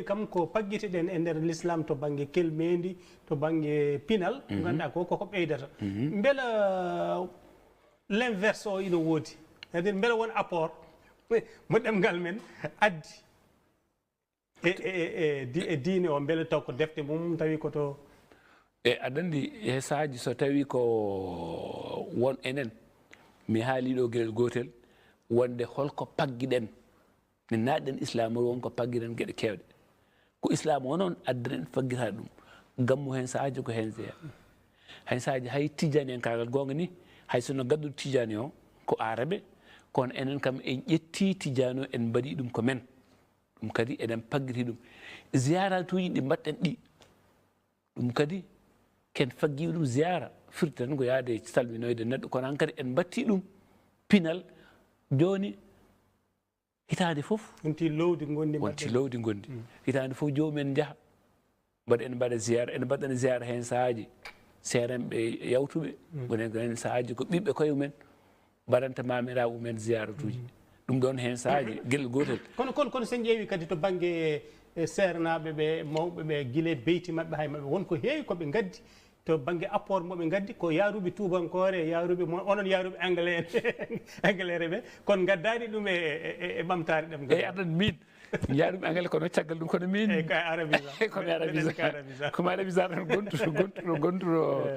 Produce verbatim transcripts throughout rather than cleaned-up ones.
kam ko paggiteɗen e nder l'islam to bannge kelmeendi, to bannge pinal, ko ngannduɗaa ko koko ɓeydata. Mbela l'inverse o ina woodi? C'est-à-dire mbela won apport mo ɗemngal men addi e, e, e, e di- e diine o, mbele taw ko defte mum tawi ko to? E aɗa anndi, he saaji so tawi ko won enen, mi haali ɗo geɗel gootel, wonde holko paggiɗen, ne naatɗen islam o, won ko paggiɗen geɗe keewɗe. Ko islam o noon addani en faggita ɗum. Gammu hen saaji ko hen jeeya. Hen saaji hay tijani en kagal goonga ni, hay sono gadduɗo tijani o ko arabe, kono enen kam en ƴetti tijani o, en mbaɗi ɗum ko men. Ɗum kadi eɗen paggiti ɗum. Ziyaratuuji ɗi mbaɗɗen ɗi, ɗum kadi ken faggi ɗum ziyara. Firti tan ko yaade salminoyde neɗɗo, kono hankadi en mbatti ɗum pinal. Jooni, hitaande fof, wonti lowdi gondi wonti mbaɗɗen. Lowdi gondi. Hitaande fof, joomum en njaha. Mbaɗa, en mbaɗa ziyara, en mbaɗana ziyara heen sahaaji seerenɓe yawtuɓe. Woni heen sahaaji ko ɓiɓɓe koye mumen mbaɗanta maamiraaɓe mumen ziyaratuuji. Ɗum ɗoon heen sahaaji geɗel gootel. Kono, kono, kono so en ƴeewi kadi to bannge, e, seernaaɓe ɓe, mawɓe ɓe, gila e beyti maɓɓe, hay maɓɓe, won ko heewi ko ɓe ngaddi to bannge apport mo ɓe ngaddi, ko yaaruɓe tuubankoore, yaaruɓe mo, onon yaaruɓe anglais en, anglais ɓe, kon ngaddaani ɗum e, e, e, e ɓamtaare ɗemngal. Eyi, aɗa anndi min, mi yaari ɗum anglais, kono caggal ɗum kono min. Eyi, ko arabisa. Ko mi arabisa. Ko arabisa. Ko mi arabisa tan gontuɗo, gontuɗo, gontuɗo.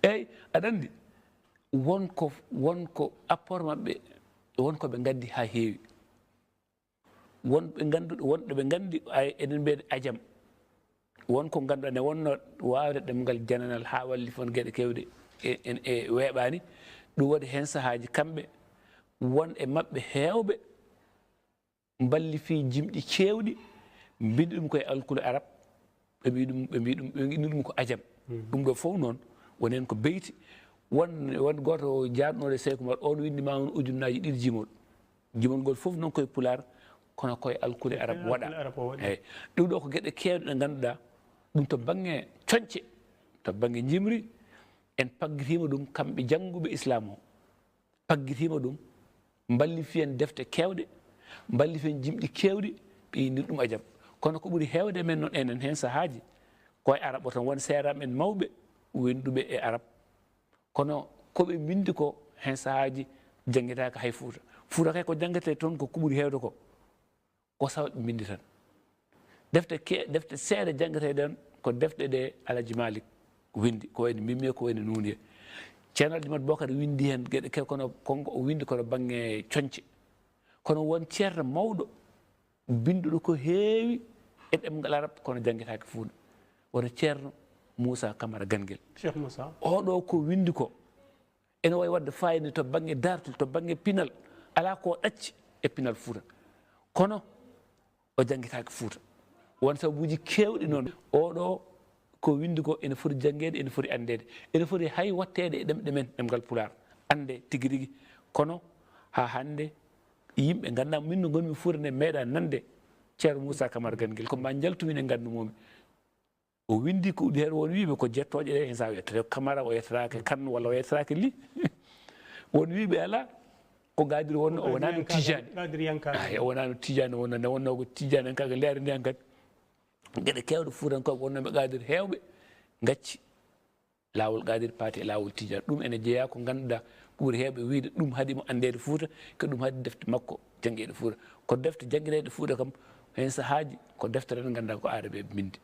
Eyi, aɗa anndi, won ko, won ko apport maɓɓe, won ko ɓe ngaddi haa heewi. Won ɓe ngannduɗo, won ɗo ɓe nganndi, ay, eɗen mbiyata ajam. Won ko ngannduɗaa ne wonno waawde ɗemngal jananal haa walli fof geɗe keewɗe e, e, e weeɓaani. Ɗum waɗi heen sahaaji kamɓe, won e maɓɓe heewɓe mballi fii jimɗi keewɗi, mbindi ɗum koye alkule arab, ɓe mbii ɗum, ɓe mbii ɗum, ɓe inni ɗum ko ajam. Ɗum ɗo fof noon, woni heen ko beyti. Won, won gooto jaarnooɗo e Seyku Umar, oon winndi ma won ujunnaaji ɗiɗi jimol. Jimol ngol fof noon koye pulaar, kono koye alkule arab waɗa. Alkule arab o waɗi. Eyi. Ɗum ɗo ko geɗe keewɗe ɗe ngannduɗaa, ɗum to bannge coñce, to bannge njimri, en paggitiima ɗum kamɓe jannguɓe islam o. Paggitiima ɗum, mballifi en defte keewɗe, mballifi en jimɗi keewɗi, ɓe innir ɗum ajam. Kono ko ɓuri heewde men noon enen heen sahaaji, ko e arab o tan, won seeɗa men mawɓe winnduɓe e arab. Kono ko ɓe mbinndi ko heen sahaaji janngitaaka hay Fuuta. Fuuta kay ko janngetee toon ko ko ɓuri heewde ko. Ko sawa ɓe mbinndi tan. Defte ke-, defte seeɗa janngetee ɗen ko defte ɗe Alhaji Malik winndi, ko wayno Mimmiye, ko wayno Nuuniye. Ceerno Alhaji Mat Bokar winndi heen geɗe ke-, kono konko o winndi kono bannge coñce. Kono won ceerno mawɗo binnduɗo ko heewi e ɗemngal arab, kono janngitaake Fuuta. Woni Ceerno Muusa Kamara Gangel. Cheikh Moussa. Oɗo ko winndi ko ene waawi waɗde fayida to bannge dartol, to bannge pinal, alaa ko ɗacci e pinal Fuuta. Kono o janngitaaka Fuuta. Won sababuuji keewɗi noon. Oɗo ko winndi ko ene foti janngeede, ene foti anndeede, ene foti hay waɗteede e ɗemɗe men, ɗemngal pulaar, annde tigi rigi. Kono haa hannde yimɓe nganndaa, min no ngonmi Fuuta nde meeɗa nande Ceerno Muusa Kamara Gangel. Ko ma njaltumi ne nganndumomi. O winndi ko ɓuri heewde, won wiiɓe ko jettooje ɗe, heen saaha o yettata Kamara, o yettataake Kan, walla o yettataake Li. Won wiiɓe alaa, ko Gaadir wonno, o wonaano Tijaani. Ay, o wonaano Tijaani, wonno, nde wonno ko Tijaani en kaka leere ndiyan kadi. Geɗe keewɗe Fuutankooɓe wonnooɓe Gaadir heewɓe ngacci laawol Gaadir paati e laawol Tijaani. Ɗum ene jeyaa ko ngannduɗaa ko ɓuri heewɓe wiyde ɗum haɗi mo anndeede Fuuta, ko ɗum haɗi defte makko janngeede Fuuta. Ko defte janngireeɗe Fuuta kam, heen sahaaji ko deftere nde ngannduɗaa ko aarabeeɓe mbinndi.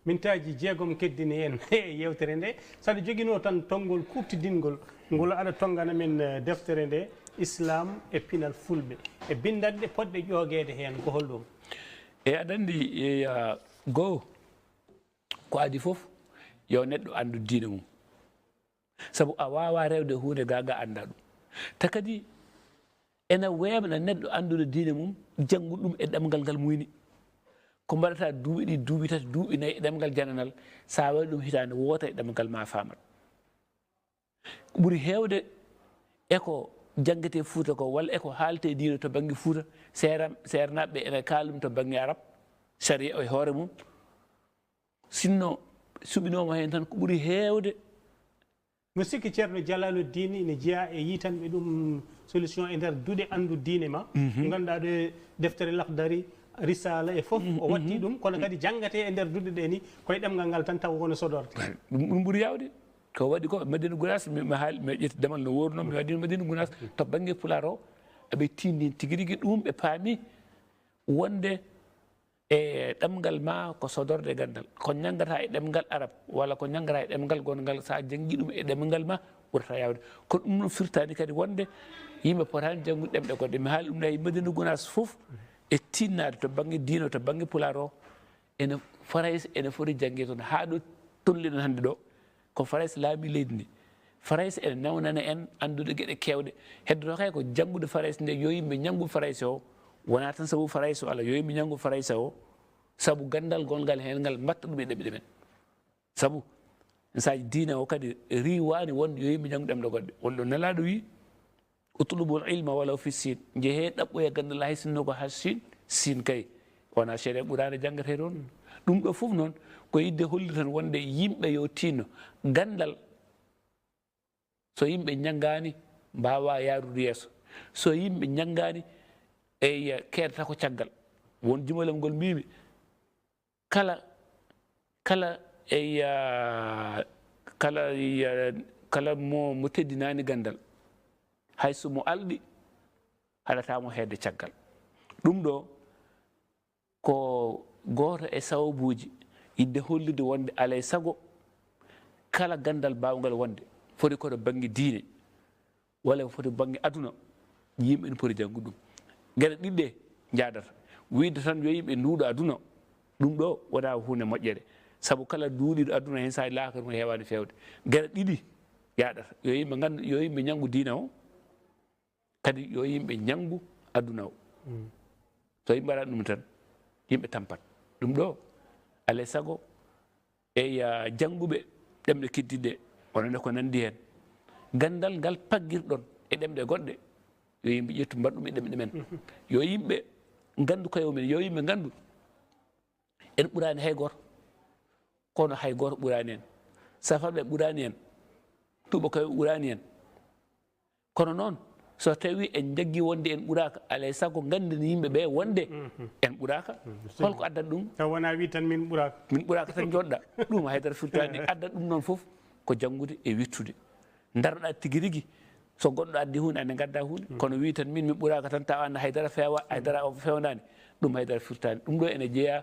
Mintaaji jeegom keddini en e yewtere nde. Saɗa joginoo tan tonngol kuuɓtidinngol ngol aɗa tonngana min, eh, deftere nde, Islam e pinal Fulɓe, e binndanɗe potɗe ƴoogeede heen, ko holɗum? E aɗa anndi, e, ah, goo, ko adii fof, yo neɗɗo anndu diine mum. Sabu a waawaa rewde huunde gaa gaa anndaa ɗum. Te kadi ene weeɓna neɗɗo anndude diine mum, janngude ɗum e ɗemngal ngal muuyni. Ko mbaɗataa duuɓi ɗiɗi, duuɓi tati, duuɓi nayi e ɗemngal jananal, so a waɗi ɗum hitaande wootere e ɗemngal ma faamat. Ko ɓuri heewde e ko janngetee Fuuta ko, walla e ko haaletee diine to bannge Fuuta, seera-, seernaaɓe ɓe ene kaala ɗum to bannge arab, sariya o e hoore mum. Sinno suɓinooma heen tan ko ɓuri heewde. Mboɗo sikki Ceerno Jalaaluddin ina jeyaa e yiitanɓe ɗum solution e nder duɗe anndu diine ma. Mhm. Ko ngannduɗaa ɗo e deftere Lakhdari, Risala e fof o watti ɗum, kono kadi janngate e nder duɗe ɗe ni koye ɗemngal ngal tan taw wona sodorde. Ɗum ɗum ɓuri yaawde. Ko waɗi ko Madina Gunaas, mi mi haali, mi ƴetti damal no wooruno, mi waɗi Madina Gunaas to bannge pulaar o, eɓe tiindi heen tigi rigi ɗum, ɓe paami wonde e ɗemngal ma ko sodorde ganndal. Ko ñanngata e ɗemngal arab, walla ko ñanngata e ɗemngal gonngal, so a janngii ɗum e ɗemngal ma, ɓurata yaawde. Kono ɗum noon firtaani kadi wonde yimɓe potaani janngude ɗemɗe goɗɗe. Mi haali ɗum ɗo e Madina Gunaas fof, e tiinnaade to bannge diine, to bannge pulaar o, ene Farayse ene foti janngeede toon. Haa ɗo tolniɗen hannde ɗo, ko Farayse laami leydi ndi. Farayse ene newnana en anndude geɗe keewɗe. Heddoto kay ko janngude Farayse nde, yo yimɓe ñanngu Farayse o, wonaa tan sabu Farayse o, alaa, yo yimɓe ñanngu Farayse o sabu ganndal gonngal heen ngal, mbaɗta ɗum e ɗemɗe men. Sabu, misaaji diine o kadi riiwaani wonde yo yimɓe ñanngu ɗemɗe goɗɗe. Won ɗo Nelaaɗo wii, "Utlubul ilma walaw fi Siin." Njehee ɗaɓɓoya ganndal hay sinno ko haa Siin, Siin kay. Wonaa ceede Quraana janngetee toon. Ɗum ɗo fof noon ko yiɗde hollude tan wonde yimɓe yo tiinno. Ganndal, so yimɓe ñanngaani, mbaawaa yaarude yeeso. So yimɓe ñanngaani, eyi, keedata ko caggal. Won jumolem ngol mbiimi, kala, kala, eyi, kala, eyi, kala mo, mo teddinaani ganndal, hay so mo alɗi, haɗataa mo heedde caggal. Ɗum ɗo ko gooto e sababuuji yiɗde hollude wonde alaa e sago kala ganndal baawngal wonde, foti ko to bannge diine, walla ko foti bannge aduna, yimɓe ene poti janngude ɗum. Geɗe ɗiɗi ɗe njaadata. Wiyde tan yo yimɓe nduuɗo aduna, ɗum ɗo wonaa huunde moƴƴere. Sabu kala duuɗiiɗo aduna, heen saaji laakara mum heewaani feewde. Geɗe ɗiɗi yaaɗata. Yo yimɓe nganndu, yo yimɓe ñanngu diina o, kadi yo yimɓe ñanngu aduna o. So yimɓe mbaɗaani ɗum tan, yimɓe tampat. Ɗum ɗo, alaa e sago, eyi, jannguɓe ɗemɗe keddiiɗe, wonande ko nanndi heen. Ganndal ngal paggirɗon e ɗemɗe goɗɗe, yo yimɓe ƴettu mbaɗ ɗum e ɗemɗe men. Yo yimɓe nganndu koye mumen, yo yimɓe nganndu en ɓuraani hay gooto, kono hay gooto ɓuraani en. Safarɓe ɓuraani en, tuubakooɓe ɓuraani en. Kono noon, so tawii en njaggii wonde en ɓuraaka, alaa e sago ngannden yimɓe ɓe wonde en ɓuraaka. Holko addata ɗum? Taw wonaa wii tan min ɓuraaka. Min ɓuraaka tan njooɗɗa. Ɗum haydara firtaani. Addata ɗum noon fof ko janngude e wiɗtude. Ndaroɗaa tigi rigi, so goɗɗo addi huunde, ande ngadda huunde. Kono wii tan min mi ɓuraaka tan, tawa ande haydara feewa, haydara o feewnaani. Ɗum haydara firtaani. Ɗum ɗo ene jeyaa